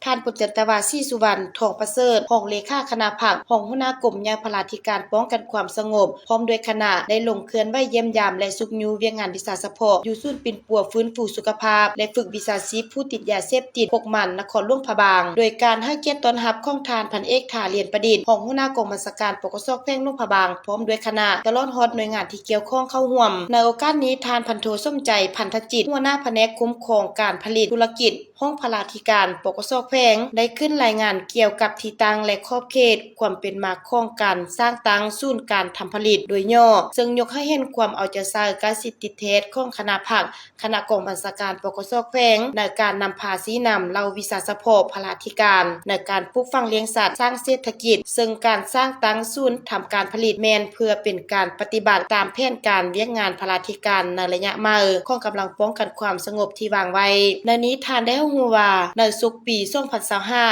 ທ່ານ ພົນຈັນຕະວາ ສີສຸວັນ ທອງປະເສີດ ຮອງເລຂາຄະນະພັກ, ຮອງຫົວໜ້າກົມໃຫຍ່ພະລາທິການປ້ອງກັນຄວາມສະຫງົບ ພ້ອມດ້ວຍຄະນະ ໄດ້ລົງເຄື່ອນໄຫວຢ້ຽມຢາມ ແລະ ຊຸກຍູ້ວຽກງານວິຊາສະເພາະ ຢູ່ສູນປິ່ນປົວຟື້ນຟູສຸຂະພາບ ແລະ ຝຶກວິຊາຊີບຜູ້ຕິດຢາເສບຕິດ ໂຄກໝັ້ນ ນະຄອນຫຼວງພະບາງ, ໂດຍການໃຫ້ກຽດຕ້ອນຮັບຂອງທ່ານ ພັນເອກ ຖາ ຫຼຽນປະດິດ ຮອງຫົວໜ້າກອງບັນຊາການ ປກສ ແຂວງຫຼວງພະບາງ ພ້ອມດ້ວຍຄະນະ, ຕະຫຼອດຮອດໜ່ວຍງານທີ່ກ່ຽວຂ້ອງເຂົ້າຮ່ວມ. ໃນໂອກາດນີ້, ທ່ານ ພັນໂທ ສົມໃຈ ພັນທະຈິດ ຫົວໜ້າພະແນກຄຸ້ມຄອງການຜະລິດທຸລະກິດ ຫ້ອງພະລາທິການ ປກສ ແຂວງ ໄດ້ຂຶ້ນລາຍງານກ່ຽວກັບທີ່ຕັ້ງ ແລະ ຂອບເຂດຄວາມເປັນມາຂອງການສ້າງຕັ້ງສູນການທຳຜະລິດໂດຍຫຍໍ້, ເຊິ່ງຍົກໃຫ້ເຫັນຄວາມເອົາໃຈໃສ່ໃກ້ຊິດຕິດແທດຂອງຄະນະພັກ, ຄະນະກອງບັນຊາການ ປກສ ແຂວງ ໃນການນຳພາຊີ້ນຳເຫຼົ່າວິຊາສະເພາະພະລາທິການ ໃນການປູກຝັງລ້ຽງສັດ, ສ້າງເສດຖະກິດ, ເຊິ່ງການສ້າງຕັ້ງສູນທຳການຜະລິດ ແມ່ນເພື່ອເປັນການປະຕິບັດຕາມແຜນການວຽກງານພະລາທິການໃນໄລຍະໃໝ່ຂອງກຳລັງປ້ອງກັນຄວາມສະຫງົບທີ່ວາງໄວ້. ໃນນີ້ທ່ານໄດ້ໃຫ້ຮູ້ວ່າ ໃນສົກປີສອງພັນຊາວຫ້າ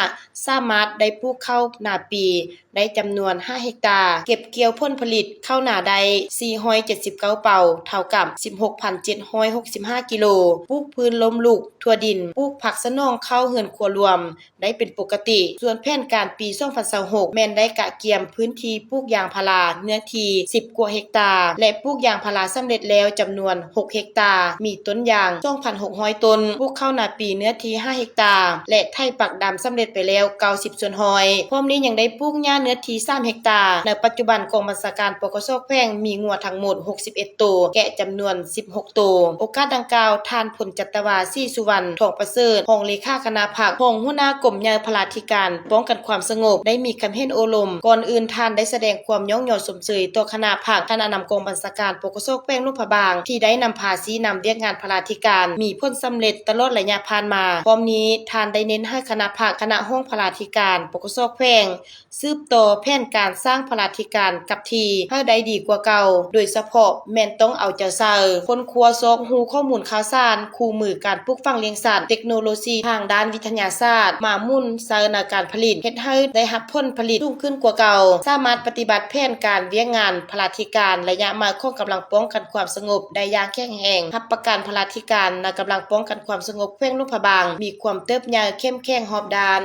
ສາມາດໄດ້ປູກເຂົ້ານາປີໄດ້ຈຳນວນຫ້າເຮັກຕາ, ເກັບກ່ຽວຜົນຜະລິດເຂົ້ານາໄດ້ສີ່ຮ້ອຍເຈັດສິບເກົ້າເປົາ ເທົ່າກັບສິບຫົກພັນເຈັດຮ້ອຍຫົກສິບຫ້າກິໂລ, ປູກພືນລົ້ມລຸກ, ຖົ່ວດິນ, ປູກຜັກສະໜອງເຂົ້າເຮືອນຄົວລວມ ໄດ້ເປັນປົກກະຕິ. ສ່ວນແຜນການປີສອງພັນຊາວຫົກ ແມ່ນໄດ້ກະກຽມພື້ນທີ່ປູກຢາງພາລາເນື້ອທີ່ສິບກວ່າເຮັກຕາ ແລະ ປູກຢາງພາລາສຳເລັດແລ້ວຈຳນວນຫົກເຮັກຕາ, ມີຕົ້ນຢາງສອງພັນຫົກຮ້ອຍຕົ້ນ, ປູກເຂົ້ານາປີເນື້ອທີ່ຫ້າເຮັກຕາ ແລະ ໄຖປັກດຳສຳເລັດໄປແລ້ວເກົ້າສິບສ່ວນຮ້ອຍ. ພ້ອມນີ້ຍັງໄດ້ປູກຫຍ້າເນື້ອທີ່ສາມເຮັກຕາ. ໃນປັດຈຸບັນກອງບັນຊາການ ປກສ ແຂວງ ມີງົວທັງໝົດຫົກສິບເອັດໂຕ, ແກະຈຳນວນສິບຫົກໂຕ. ໂອກາດດັ່ງກ່າວ, ທ່ານ ພົນຈັດຕະວາ ສີສຸວັນ ທອງປະເສີດ ຮອງເລຂາຄະນະພັກ, ຮອງຫົວໜ້າກົມໃຫຍ່ພະລາທິການປ້ອງກັນຄວາມສະຫງົບ ໄດ້ມີຄຳເຫັນໂອ້ລົມ. ກ່ອນອື່ນ, ທ່ານໄດ້ສະແດງຄວາມຍ້ອງຍໍຊົມເຊີຍຕໍ່ຄະນະພັກ, ຄະນະນຳກອງບັນຊາການ ປກສ ແຂວງຫຼວງພະບາງ ທີ່ໄດ້ນຳພາຊີ້ນຳວຽກງານພະລາທິການມີຜົນສຳເລັດຕະຫຼອດໄລຍະຜ່ານມາ. ພ້ອມນີ້, ທ່ານໄດ້ເນັ້ນໃຫ້ຄະນະພັກ, ຄະນະຫ້ອງພະລາທິການ ປກສ ແຂວງ ສືບຕໍ່ແຜນການສ້າງພະລາທິການກັບທີ່ໃຫ້ໄດ້ດີກວ່າເກົ່າ, ໂດຍສະເພາະແມ່ນຕ້ອງເອົາໃຈໃສ່ຄົ້ນຄວ້າຊອກຮູ້ຂໍ້ມູນຂ່າວສານ, ຄູ່ມືການປູກຝັງລ້ຽງສັດ, ເຕັກໂນໂລຊີທາງດ້ານວິທະຍາສາດ ມາໝູນໃສ່ໃນການຜະລິດ, ເຮັດໃຫ້ໄດ້ຮັບຜົນຜະລິດສູງຂຶ້ນກວ່າເກົ່າ, ສາມາດປະຕິບັດແຜນການວຽກງານພະລາທິການໄລຍະໃໝ່ຂອງກຳລັງປ້ອງກັນຄວາມສະຫງົບໄດ້ຢ່າງແຂງແຮງ, ຮັບປະກັນພະລາທິການໃນກຳລັງປ້ອງກັນຄວາມສະຫງົບແຂວງຫຼວງພະບາງ ມີຄວາມເຕີບໃຫຍ່ເຂັ້ມແຂງຮອບດ້ານ.